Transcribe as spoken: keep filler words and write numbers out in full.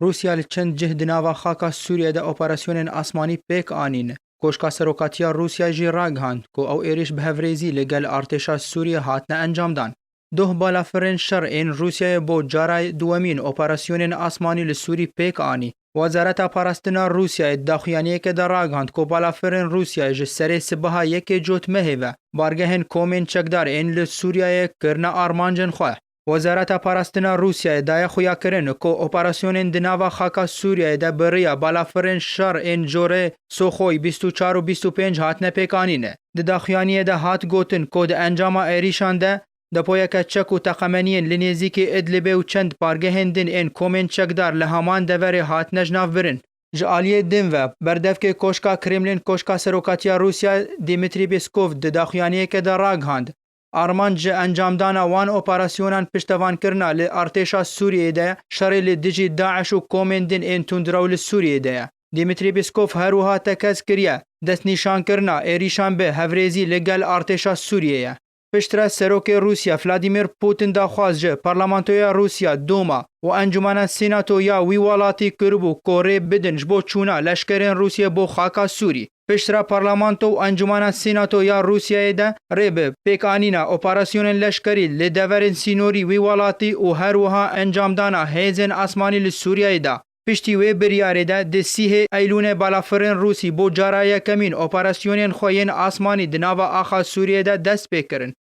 Rûsya li çend cih di nava xaka Sûriyê de operasyonên asmanî pêk anîn. Koşka Serokatiya Rûsyayê jî ragihand ku ew êrîş bi hevrêzî li gel artêşa Sûriyê hatine encamdan. Doh balafirên şer ên Rûsyayê bo cara duwemîn operasyonên asmanî li Sûrî pêk anî. Wezareta Parastina Rûsyayê di daxuyaniyeke de ragihand ku balafirên Rûsyayê ji serê sibeha yekê cotmehê ve bargehên komên çekdar ên li Sûriyeyê kirine armancên xwe. Wezareta Parastina Rûsyayê daye xuyakirin ku operasyonên di nava xaka Sûriyeyê de bi riya balafirên şer ên corê Soxoy bîst û çar û bîst û pênc hatine pêkanîne. Di daxuyaniyê de hat gotin ku di encama êrîşan de depoyeke çek û teqemeniyên li nêzîkî Idlibê û çend pargehên din ên komên çekdar li heman deverê hatine jinavbirin. Ji aliyê din ve, berdevkê Koşka Kremlin Koşka Serokatiya Rûsya Dmitry Peskov di daxuyaniyeke de ragihand, armanc ji encamdana wan operasyonan piştevankirina li artêşa Sûriyeyê de şerê li dijî DAIŞ û komên din ên tundrew li Sûriyeyê de ye. Dmitry Peskov her wiha tekez kiriye, destnîşankirina êrîşan bi hevrêzî li gel artêşa Sûriyê ye. Piştre Serokê Rûsya Vladimir Putin daxwaz ji Parlamentoya Rûsya, Duma, û Encûmena Senato ya wî welatî kiribû ku rê bidin ji bo çûna leşkerên Rûsya bo xaka Sûrî. Piştre parlamento û Encûmena Senato ya Rûsyayê de rê bi pêkanîna operasyonên leşkerî li deverên sînorî wî welatî û her wiha encamdana hêzên asmanî li Sûriyeyê da. Piştî wê biryarê de di sîhê Eylûnê balafirên Rûsî bo cara yekemîn operasyonên xwe yên asmanî di nava axa Sûriyê de dest pê kirin.